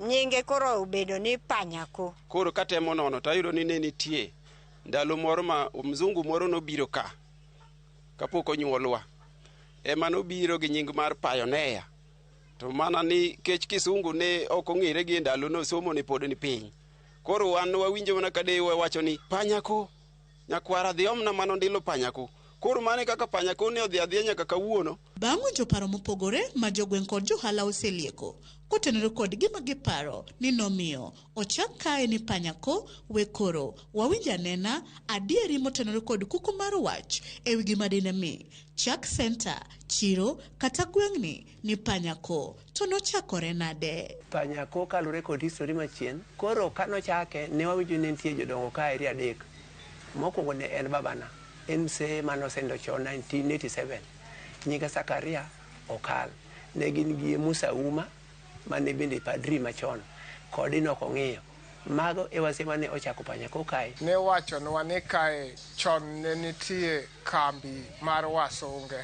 [SPEAKER 19] nyinge koro obedo ni Panyako.
[SPEAKER 20] Koro katemo nono tayudo ni ne nitie
[SPEAKER 6] Ndalo moro ma mzungu moro nobiro ka kapok onyuolwa, ema nobiro gi nying mar Pioneer. To mana ni kech kisungu ne ok ong'ere gi e ndalono, somo ne pod ni piny. Koro wan wawinjo mana ka deyewa wacho ni Panyako, nyakwara dhi omna mano ndilo Panyako. Koro mano e kaka Panyako ne odhi adhiya nyaka kawuono.
[SPEAKER 16] Bang' winjo paro mopogore ma jogweng' kod johala oselieko kotenore kod gima giparo ni nomiyo ochak kae ni Panyako, we koro wawinj anena adieri motenore kod kuku mar wach ewi gima dine mi chak senta, chiro kata gweng'ni ni Panyako to nochakore nade?
[SPEAKER 27] Panyako kalure kod history machien, koro kanochake ne wawinjo ni nitie jodongo ka eri adek. Mokwongo ne en babana, en msee mane osenindo chon 1987, nyinge Sakaria Okal. Ne gin gi Musa Uma mane bende padri machon kod Enoch Ong'iyo. Mago e wase mane ochako Panyako kae.
[SPEAKER 7] Ne wachonwa ni kae chon ne nitie kambi mar wasunge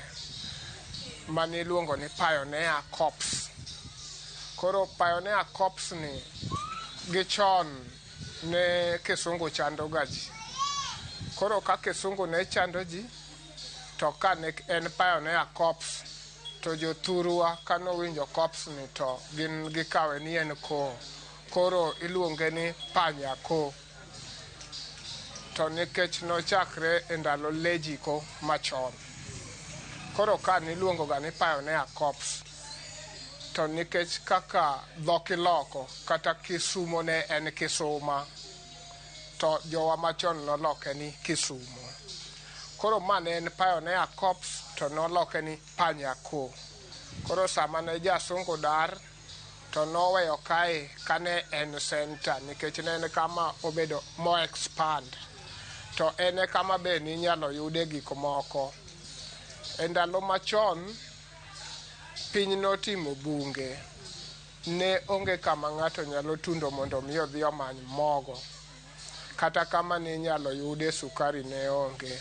[SPEAKER 7] mane iluongo ni Pioneer Corps. Koro Pioneer Corps ni gi chon ne kisungu chando ga ji. Koro ka kisungu ne chando ji to ka ne en Pioneer Corps to jothurwa kanowinjo corps ni to gin gikawe ni en ko. Koro iluonge ni Panyako. To nikech nochakre e ndalo Lejiko machon. Koro ka niluongo ga ni Pioneer Corps. To nikech kaka dhok iloko kata Kisumo ne en Kisuma, to jowa machon noloke ni Kisumo. Koro ma ne en Pioneer Corps to noloke ni Panyako. Koro sama ne jasungu dar to noweyo kae kane en center nikech ne en kama obedo mo expand. To en e kama be ninyalo yude gik moko. E ndalo machon piny notimo bunge. Ne onge kama ng'ato nyalo tundo mondo mi odhi omany mogo. Kata kama ninyalo yude sukari ne onge.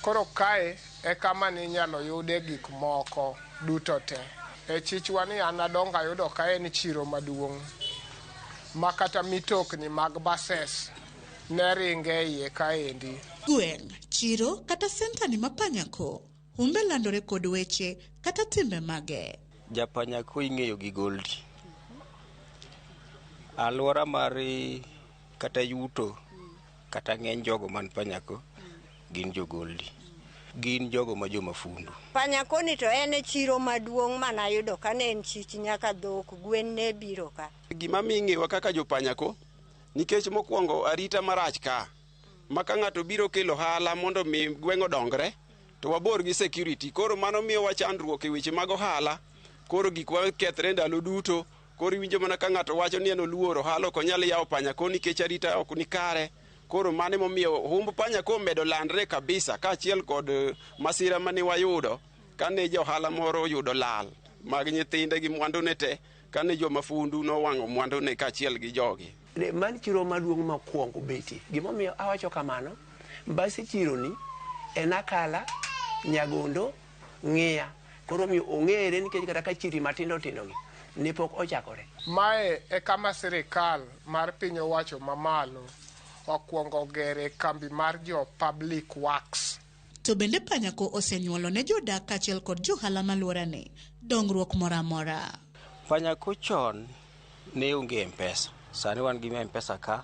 [SPEAKER 7] Koro kae e kama ninyalo yude gik moko duto te. E chichwa ni an adongo ayudo ka en chiro maduong' ma kata mitokni mag buses ne ringe iye kaendi.
[SPEAKER 16] Gweng', chiro kata senta ni ma Panyako, humbe landore kod weche kata timbe mage.
[SPEAKER 18] Japanyako ing'eyo gi Goldi. Alwora mar kata yuto kata ng'eny jogo man Panyako gin jo Goldi. Gin jogo ma jomafundu.
[SPEAKER 19] Panyako ni to en e chiro maduong' manayudo ka ne en chich nyaka dhok, gwen ne biro ka.
[SPEAKER 6] Gima miyo ing'ewa kaka jopanyako, nikech mokwongo arita marach ka, ma ka ng'ato biro kelo ohala mondo mi gweng' odongre, to wabor gi security. Koro mano miyowa chandruok e weche mag ohala. Koro gikwa kethre ndalo duto. Koro iwinjo mana ka ng'ato wacho ni en oluor ohala ok onyal yawo Panyako nikech arita ok ni kare. Koro mano emomiyo humb Panyako omedo landre kabisa kaachiel kod masira mane wayudo kane ja ohala moro oyudo lal mag nyithinde gi mwandune te, kane jomafundu nowang'o mwandune kaachiel gi jogi.
[SPEAKER 27] Man chiro maduong' mokwongo betie. Gimomiyo awacho kamano, mbasi chironi en Akala, Nyagondo, Ng'iya. Koro omiyo ong'ere nikech kata ka chiri matindo tindo gi ne pok ochakore.
[SPEAKER 7] Mae e kama sirikal mar piny owacho mamalo okwongo gere kambi mar jo Public Works.
[SPEAKER 16] To bende Panyako osenyuolo ne jodak kaachiel kod johala maluorani dongruok moro amora.
[SPEAKER 18] Panyako chon ne onge M-Pesa. Sani wan gi M-Pesa ka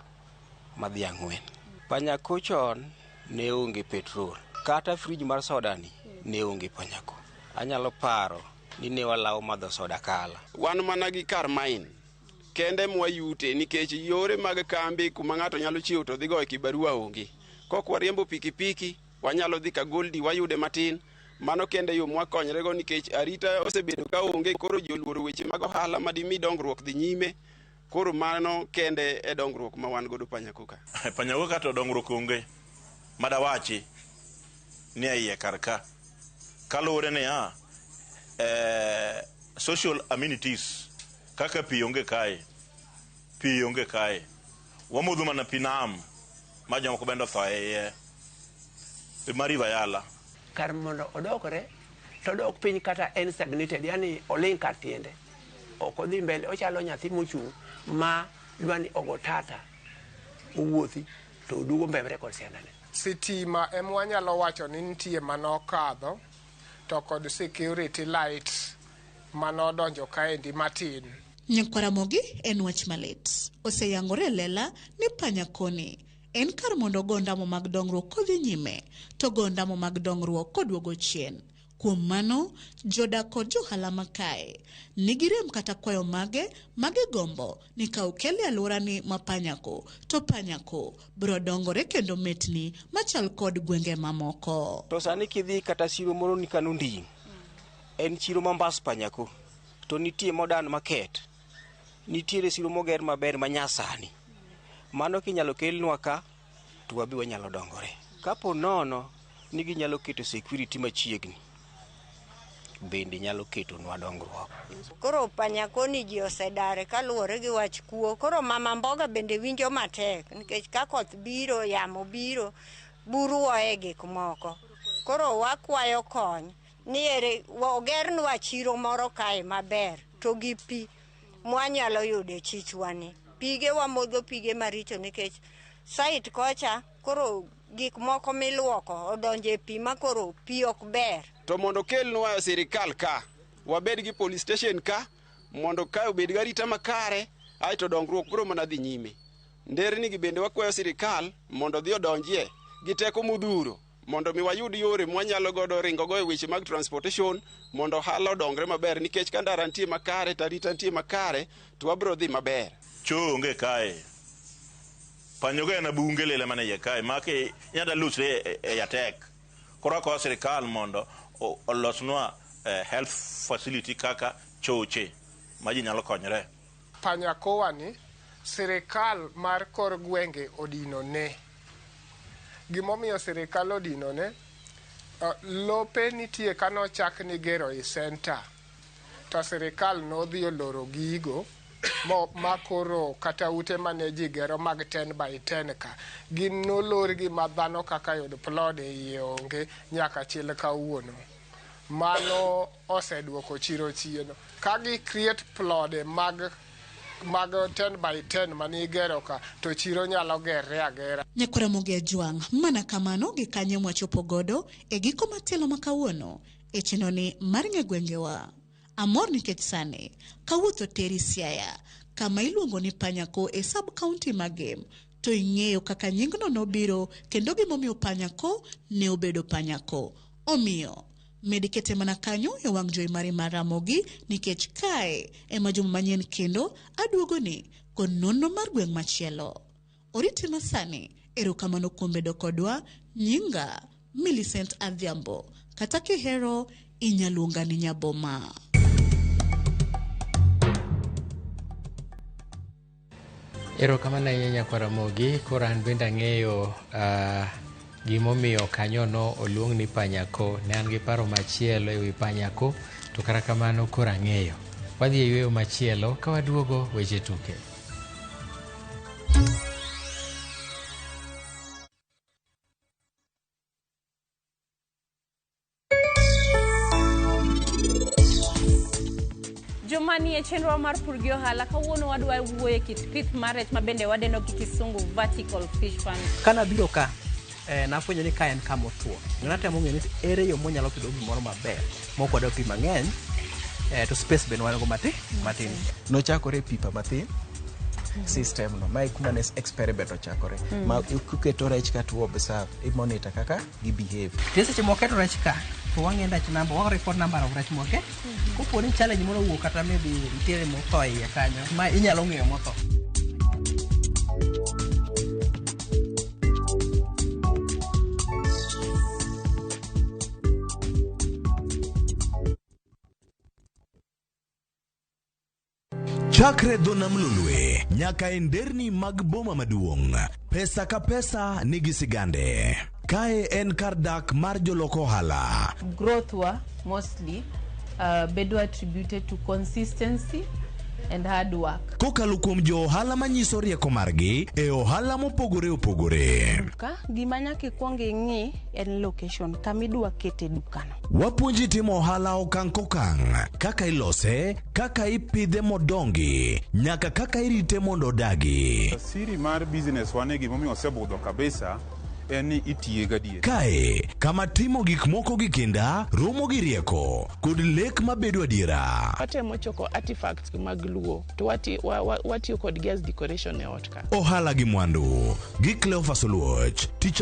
[SPEAKER 18] madhi ang'wen. Panyako chon ne onge petrol. Kata frij mar soda ni ne onge Panyako. Anyalo paro ni ne walawo madho soda kala.
[SPEAKER 6] Wan mana gi kar mine kende mwayute nikech yore mag kambi kuma ng'ato nyalo chiewo to dhi goyo kibarua onge. Kok wariembo pikipiki, wanyalo dhi ka Goldi wayude matin. Mano kende yo mwakonyrego nikech arita osebedo ka onge, koro ji oluoro weche mag ohala madimi dongruok dhi nyime. Koro mano kende e dongruok ma wan godo Panyako ka.
[SPEAKER 9] Panyako ka to dongruok onge. Madawachi ni e iye kar ka. Kaluwore niya, social amenities kaka pi onge kae, pi onge kae. Wamodho mana pi nam ma jomoko bende otho e iye. Pi mar River Yala.
[SPEAKER 27] Kar mondo odokre, to odok piny kata en stagnated, yani oling' kar tiende. Ok odhi mbele, ochalo nyathi mochung' ma dwa ni ogo tata owuothi To oduogo mbemre kod siandane.
[SPEAKER 7] Sitima ema wanyalo wacho ni nitie manokadho to kod security lights manodonjo kaendi matin.
[SPEAKER 16] Nyakwar Ramogi en wach malit. Oseyangore e lela ni panya koni en kar mondo ogo ondamo mag dongruok kodhi nyime to ogo ondamo mag dongruok koduogo chien. Kuom mano, jodak kod johala ma kae nigi rem kata kwayo mage ma gigombo ni ka okel e alworani ma Panyako to Panyako biro dongore kendo metni machal kod gwenge mamoko.
[SPEAKER 18] To sani kidhi kata siro moro ni kano nding', en chiro ma mbas Panyako, to nitie modern market, nitiere siro moger maber ma nyasani. Mano kinyalo kelnwa ka, to wabi wanyalo dongore. Kapo nono ni ginyalo keto security machiegni, bende nyalo ketonwa dongruok.
[SPEAKER 19] Koro Panyakoni ji osedare kaluwore gi wach kuo. Koro mama mboga bende winjo matek nikech ka koth biro, yamo biro, buru oye gik moko. Koro wakwayo kony ni ere ogernwa chiro moro kae maber to gi pi mwanyalo yudo e chichwani. Pige wamodho pige maricho nikech site kocha koro gik moko miluoko odonjo e pi ma koro pi ok ber.
[SPEAKER 6] To mondo kelnwa sirikal ka, wabed gi police station ka, mondo ka obed gi arita makare, aeto dongruok biro mana dhi nyime. Nderni gi bende wakwayo sirikal mondo odhi odonjie gi teko modhuro, mondo mi wayud yore mwanyalo godo ringo go e weche mag transportation, mondo ohala odongre maber, nikech ka ndara nitie makare to arita nitie makare, to wabiro dhi maber.
[SPEAKER 9] Choo onge kae. Panyogo en bunge lele mane iye kae, ma ki inyalo lusri e yatek. Koro akwayo sirikal mondo olosnwa health facility kaka choche ma ji nyalo konyre.
[SPEAKER 7] Panyakowa ni sirikal mar kor gwenge odino ne. Gimomiyo sirikal odino ne, lope nitie kanochak ni gero i center, to sirikal nodhi oloro gigo ma koro kata ute mane ji gero mag 10 by 10 ka, gin nolorgi ma dhano kaka yud plod e iye onge nyaka chil kawuono. Mano oseduoko chiro chien. Ka gi create plode mag 10 by 10 mane igero ka, to chiro nyalo gerre agera.
[SPEAKER 16] Nyakwar Ramogi Ajwang', mana kamano gi kanye mwachopo godo e giko matielo ma kawuono e chenroni mar ng'e gwengewa. Amor nikech sani kawuotho teri Siaya kama iluongo ni Panyako e sub county ma Gem, to ing'eyo kaka nyingno nobiro kendo gimomiyo Panyako ne obedo Panyako. Omiyo med kete mana kanyo e wang' jowi mari mar Ramogi nikech kae ema juma manyien kendo aduogoni kod nonro mar gweng' machielo. Oriti masani, erokamano kuom bedo kodwa. Nyinga Millicent Adhiambo, kata kihero inyaluonga ni Nyaboma.
[SPEAKER 1] Erokamano ahinya Nyakwar Ramogi, koro an bende ang'eyo gimomiyo kanyono oluong ni Panyako. Ne an gi paro machielo e wi Panyako, to kata kamano koro ang'eyo. Wadhi e yueyo machielo, ka waduogo weche tuke.
[SPEAKER 10] Joma nie chenro mar pur gi ohala, kawuono wadwa wuoyo e kit pith mar rech ma bende wadendo gi kisungu vertical fish farm.
[SPEAKER 11] Kana biro ka, nafwenyo ni ka en kama otwo. Natemo ng'eyo ni ere yo mwanyalo pidho gimoro maber mok wadwa pi mang'eny, to space bende wan go matin.
[SPEAKER 3] Nochakore e pipa mathin system no, mae kuma ne experiment ochakore. Ma iketo rech ka to observe, i monitor kaka gi behave.
[SPEAKER 11] To seche mwaketo rech ka, to wang'iyo rech number, wa record number of rech mwaketo. Kopo ni challenge moro owuok kata maybe nitiere motho e iye kanyo, ma inyalo ng'eyo motho.
[SPEAKER 8] Chakre dho nam Lolwe nyaka e nderni mag boma maduong', pesa ka pesa nigi sigande. Kae en kar dak mar jolok ohala.
[SPEAKER 12] Growth wa mostly bedo attributed to consistency
[SPEAKER 10] And hard work.
[SPEAKER 8] Kokalo kuom jo ohala manyiso rieko margi e ohala mopogore opogore.
[SPEAKER 12] Duka, gima nyaka ikwong ing'i en location kama idwa kete dukano.
[SPEAKER 8] Wapuonji timo ohala okang' kokang', kaka ilose, kaka ipidhe modongi, nyaka kaka irite mondo odagi.
[SPEAKER 13] Siri mar business wa ni gimomiyo osebudho kabisa en ni itiye gadier.
[SPEAKER 8] Kae, kama timo gik moko gi kinda, romo gi rieko, kod lek mabedo adiera.
[SPEAKER 20] Watemo choko artifacts mag Luo to watiyo kodgi as decoration e ot ka.
[SPEAKER 8] Ohala gi mwandu, gi Cleophas Oluoch, tich